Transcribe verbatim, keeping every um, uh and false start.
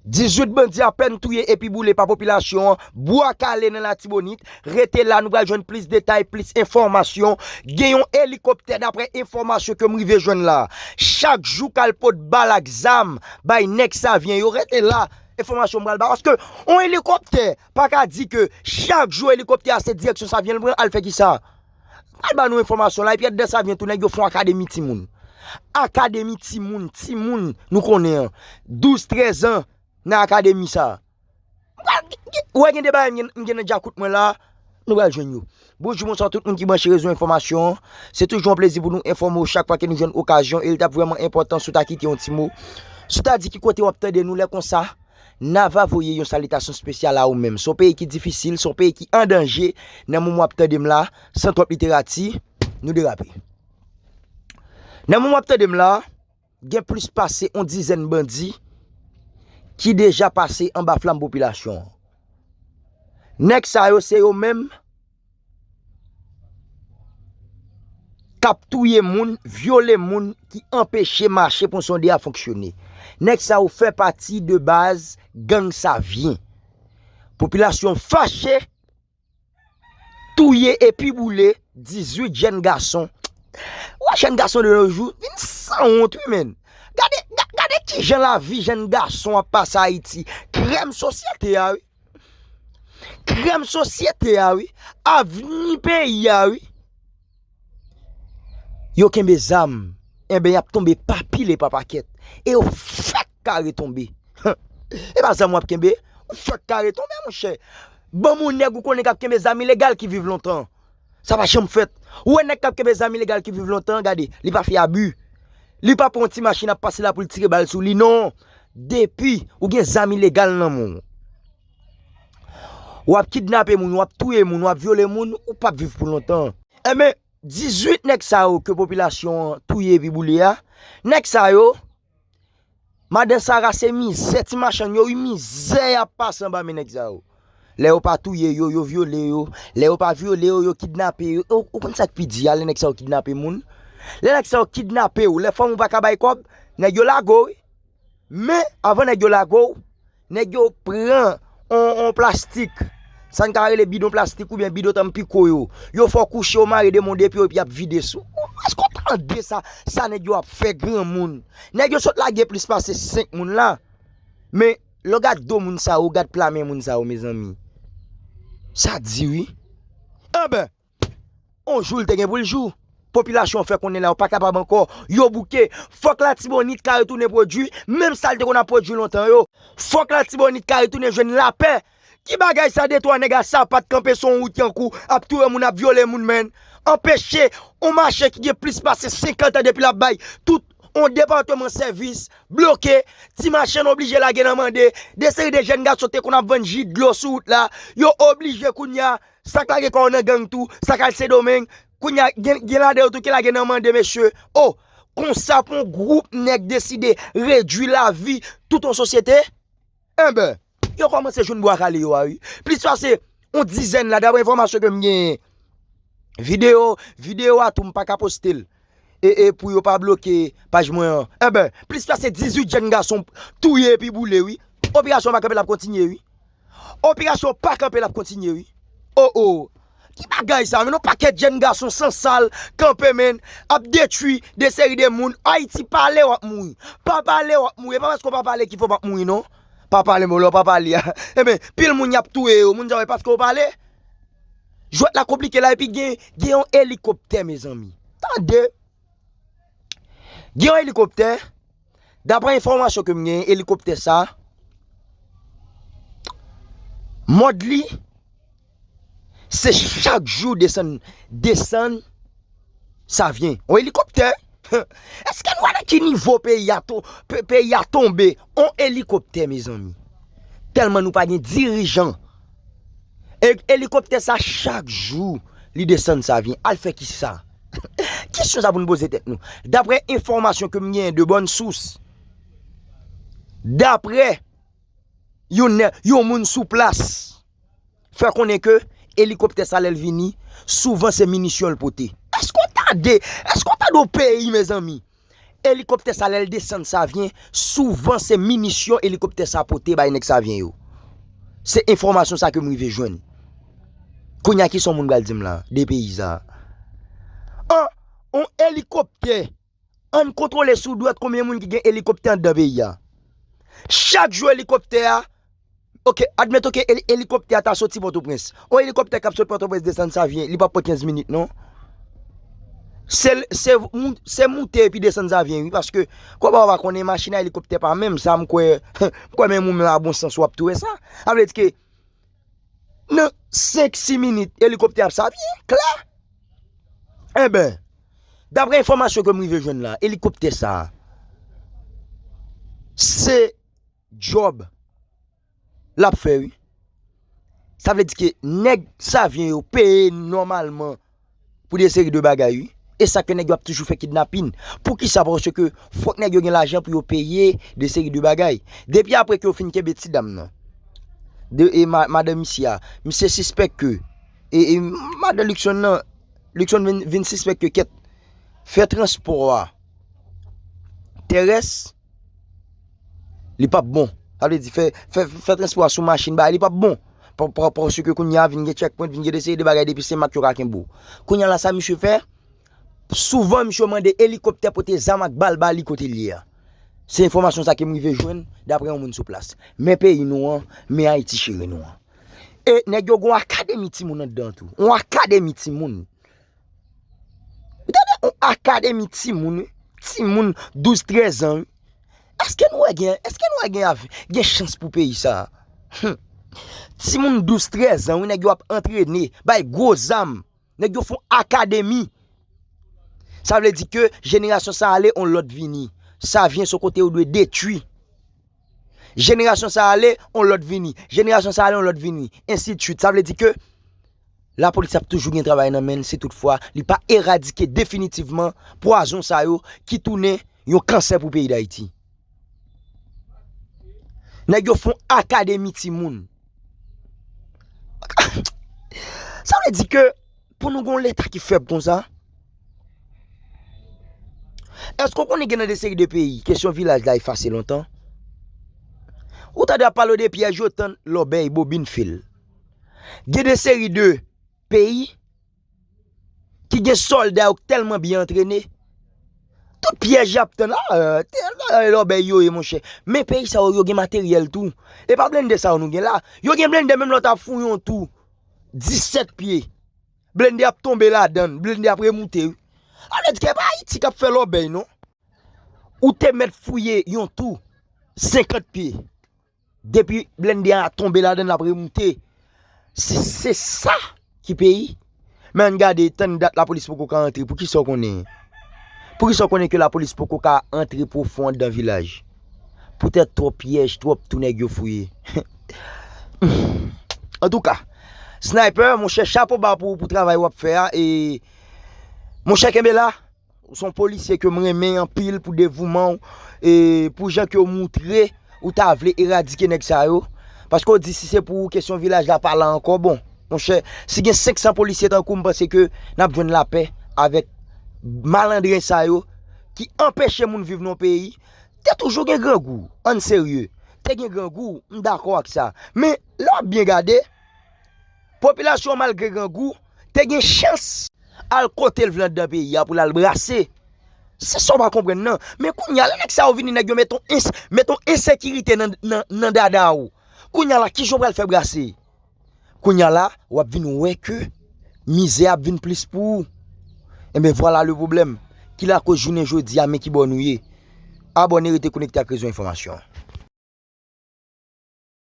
Dizuit bandi apèn touye epi boule pa popilasyon an, Bwa Kale nan Latibonit. Rete la, nou pral jwenn plis detay, plis enfòmasyon. Gen yon elikoptè, daprè enfòmasyon ke m rive jwenn la, chak jou k al pot bal ak zam bay nèg Savyen yo. Rete la, enfòmasyon m pral ba. Paske yon elikoptè pa ka di ke chak jou elikoptè a se direksyon Savyen l pran, al fè kisa? Al ba nou enfòmasyon la, epi anndan Savyen tou, nèg yo fè yon akademi timoun. Akademi timoun, timoun, nou konnen an, douz, trèz an, nan akademi sa. Ou wè gen de bagay m gen, m gen nan djakout mwen la, nou pral jwenn yo. Bonjou, bonswa tout moun ki branche rezo enfòmasyon an. Se toujou yon plezi pou nou enfòme w chak fwa ke nou jwenn okazyon, e l t ap vrèman enpòtan si w ta kite yon ti mo. Si w ta di ki kote w ap tande nou lè konsa, n a va voye yon salitasyon espesyal a ou menm. Se yon peyi ki difisil, se yon peyi ki an danje. Nan moman w ap tande m la, san twòp literati, nou derape. Nan moman w ap tande m la, gen plis pase yon dizèn bandi ki deja pase anba flanm popilasyon an. Nèg sa yo se yo menm k ap touye moun, vyole moun, ki anpeche mache Pon Sonde a fonksyone. Nèg sa yo fè pati de baz gang Savyen. Popilasyon fache, touye epi boule dizuit jèn gason. Wè jèn gason de nos jours vin sanwont wi menn. Gade, ga- gade kijan lavi jèn gason ap pase Ayiti. Krèm sosyete a wi. Krèm sosyete a wi. Avni peyi a wi. Yo kenbe zam. Enben, y ap tonbe pa pile pa pakèt. E yo fèk kare tonbe. E pa zam w ap kenbe, ou fèk kare tonbe, monchè. Ban m yon nèg ou konnen k ap kenbe zam ilegal ki viv lontan. Sa pa janm fèt. Ou wè nèg k ap kenbe zam ilegal ki viv lontan, gade, li pa fè abi. Li pa pran yon ti machin ap pase la pou l tire bal sou li, non. Depi ou gen zam ilegal nan men w, w ap kidnape moun, w ap touye moun, w ap vyole moun, ou p ap viv pou lontan. Enben, dizuit nèg sa yo ke popilasyon an touye epi boule a, nèg sa yo, madan Sara se mizè ti machann yo wi, mizè y ap pase anba men nèg sa yo. Lè yo pa touye yo, yo vyole yo. Lè yo pa vyole yo, yo kidnape yo. Ou, ou konn sa k pi di a lè nèg sa yo kidnape moun? Lè nèg sa yo kidnape w, lè fanmi w pa ka bay kòb, nèg yo lage w wi. Men, avan nèg yo lage w, nèg yo pran on, on plastik. Sa n ka rele bidon plastik oubyen bidon tanpiko yo. Yo fè w kouche, yo mare de moun depi yo epi y ap vide sou. Èske w tande sa, sa nèg yo ap fè granmoun? Nèg yo sot lage plis pase senk moun la. Men, lè w gad do moun sa yo, w gad pla men moun sa yo, mezanmi. Sa di wi. Enben, on jou l te gen pou l jou. Popilasyon an fè konnen la yo pa kapab ankò. Yo bouke. Fòk Latibonit ka retounen pwodui menm sa l te konn ap pwodui lontan yo. Fòk Latibonit ka retounen jwenn lapè. Ki bagay sa, de twa nèg a sapat kanpe sou yon wout Yankou, ap touye moun, ap vyole moun, menn? Anpeche yon mache ki gen plis pase senkant an depi l ap bay tout yon depatman sèvis, bloke, ti machann oblije lage nan mande, de seri de jèn gason te konn ap vann ji dlo sou wout la, yo oblije kounye a, sa k lage kò yo nan gang tou, sa k al Sendomeng, kounye a, gen, gen ladan yo tou ki lage nan mande, mesye. O, konsa pou yon gwoup nèg deside redui lavi tout yon sosyete? Enben, yo kòmanse jwenn bwa kale yo a wi. Plis pase yon dizèn la, daprè enfòmasyon ke m genyen. Videyo, videyo a tou m pa ka poste l. E, e pou yo pa bloke paj mwen an. Enben, plis pase dizuit jèn gason touye epi boule wi. Operasyon pa kanpe l ap kontinye wi. Operasyon pa kanpe l ap kontinye wi. O o. Ki bagay sa menn, yon pakèt jèn gason sansal kanpe menn, ap detwi de seri de moun. Ayiti, pale w ap mouri. Pa pale w ap mouri. E pa paske w pa pale ki fè w p ap mouri non. Pa pale, men lè w pa pale a. Enben, pil moun y ap touye yo. Moun sa yo, e paske w pale? Jwèt la konplike la, epi gen, gen yon elikoptè, mezanmi. Tande. Gen yon elikoptè. Daprè enfòmasyon ke m genyen, elikoptè sa, mòd li, se chak jou desann, desann Savyen. On elikoptè. Èske nou wè nan ki nivo peyi a to-, pe-, peyi a tonbe? On elikoptè, mezanmi. Tèlman nou pa gen dirijan. E, elikoptè sa, chak jou, li desann Savyen. Al fè kisa? Kesyon sa pou nou poze tèt nou. Daprè enfòmasyon ke m genyen de bòn sous, daprè yon nè-, yon moun sou plas, fè konnen ke elikoptè sa lè l vini, souvan se minisyon l pote. Èske w tande, èske w tande yon peyi, mezanmi? Elikoptè sa, lè l desann Savyen, souvan se minisyon elikoptè sa pote bay nèg Savyen yo. Se enfòmasyon sa ke m rive jwenn. Kounye a, kisa yon moun pral di m la de peyi sa? An, yon elikoptè, ann kontwole sou dwèt konbyen moun ki gen elikoptè anndan peyi a. Chak jou elikoptè a, oke, admeton ke eli-, elikoptè a ta soti Pòtoprens. Yon elikoptè k ap sot Pòtoprens desann Savyen, li p ap pran kenz minit, non. Se, se, mou-, se moute epi desann Savyen, wi, paske, kòman w pa konnen machin a elikoptè pa menm, sa m kwè, m kwè menm ou menm a bon sans w ap tou wè sa. Sa vle di ke, nan senk, sis minit, elikoptè ap Savyen, klè. Enben, daprè enfòmasyon ke m rive jwenn la, elikoptè sa, se djòb l ap fè, wi. Sa vle di ke nèg Savyen yo peye nòmalman pou de seri de bagay, wi. E sa ke nèg yo ap toujou fè kidnapin. Poukisa? Paske fòk nèg yo gen lajan pou yo peye de seri de bagay. Depi apre ke yo fin kenbe ti dam nan, de, e ma-, madan misye a, misye sispèk ke, e, e madan Luckson nan, Luckson vin, vin sispèk ke kèt fè transpò a tèrès, li p ap bon. Sa vle di fè, fè, fè transpò a sou machin, bagay, li p ap bon. Pa, pa, paske kounye a vin gen checkpoint, vin gen de seri de bagay depi Senmak yo ka kenbe w. Kounye a la sa misye fè, souvan misye mande elikoptè pote zam ak bal ba li kote l ye a. Se enfòmasyon sa ke m rive jwenn daprè yon moun sou plas. Men peyi nou an, men Ayiti cheri nou an. E nèg yo gon akademi timoun anndan tou. Yon akademi timoun. Ou tande yon akademi timoun, wi. Timoun douz, trèz an, wi. Èske nou wè gen, èske nou wè gen av-, gen chans pou peyi sa a? Hum. Timoun douz, trèz an, wi, nèg yo ap antrene, bay gwo zam. Nèg yo fè yon akademi. Sa vle di ke jenerasyon sa ale, yon lòt vini. Savyen se yon kote yo dwe detwi. Jenerasyon sa ale, yon lòt vini. Jenerasyon sa ale, yon lòt vini. Ensi de swit. Sa vle di ke lapolis ap toujou gen travay nan men l si toutfwa li pa eradike definitivman pwazon sa yo ki tounen yon kansè pou peyi Dayiti. Nèg yo fè yon akademi timoun. Sa vle di ke pou nou gon leta ki fèb konsa? Èske w konnen gen nan de seri de peyi, kesyon vilaj la efase lontan? Ou tande ap pale de pyèj yo tann lòbèy bobin fil. Gen de seri de peyi ki gen sòlda yo k tèlman byen antrene. Tout pyèj y ap tann, ah, tèl bagay lòbèy yo ye, monchè. Men peyi sa yo, yo gen materyèl tou. E pa blende sa yo nou gen la. Yo gen blende menm lè w ta fouye yon twou disèt pye. Blende ap tonbe ladan l, blende ap remoute, wi. Sa vle di ke e pa Ayiti k ap fè lòbèy, non. Ou te mèt fouye yon twou senkant pye. Depi blende a tonbe ladan l, l ap remoute. Se, se sa ki peyi. Men ann gade, tann dat lapolis poko ka antre. Poukisa w konnen? Poukisa w konnen ke lapolis poko ka antre pwofon anndan vilaj? Poutèt twòp pyèj, twòp twou nèg yo fouye. Antouka, Sniper, monchè, chapo ba pou, pou travay w ap fè a. E, monchè, kenbe la. Ou se yon polisye ke m renmen anpil pou devouman w, e pou jan ke w moutre ou ta vle eradike nèg sa yo. Paske w di si se pou kesyon vilaj la pa la ankò, bon, monchè, si gen senk san polisye tankou m, m panse ke n ap jwenn lapè avèk malandren sa yo ki anpeche moun viv nan yon peyi. Te toujou gen grangou, ann serye. Te gen grangou, m dakò ak sa. Men, lè w ap byen gade, popilasyon an, malgre grangou, te gen chans al kote l vle anndan peyi a pou l al brase. Se sa w pa konprann nan. Men kounye a, lè nèg sa yo vini, nèg yo met yon ens-, met yon ensekirite nan, nan, nan dada w. Kounye a la, kijan w pral fè brase? Kounye a la, w ap vin wè ke mizè ap vin plis pou ou. Enben, vwala le pwoblèm. Ki lakoz jounen jodi a, men ki bò nou ye. Abòne, rete konekte ak Rezo Enfòmasyon.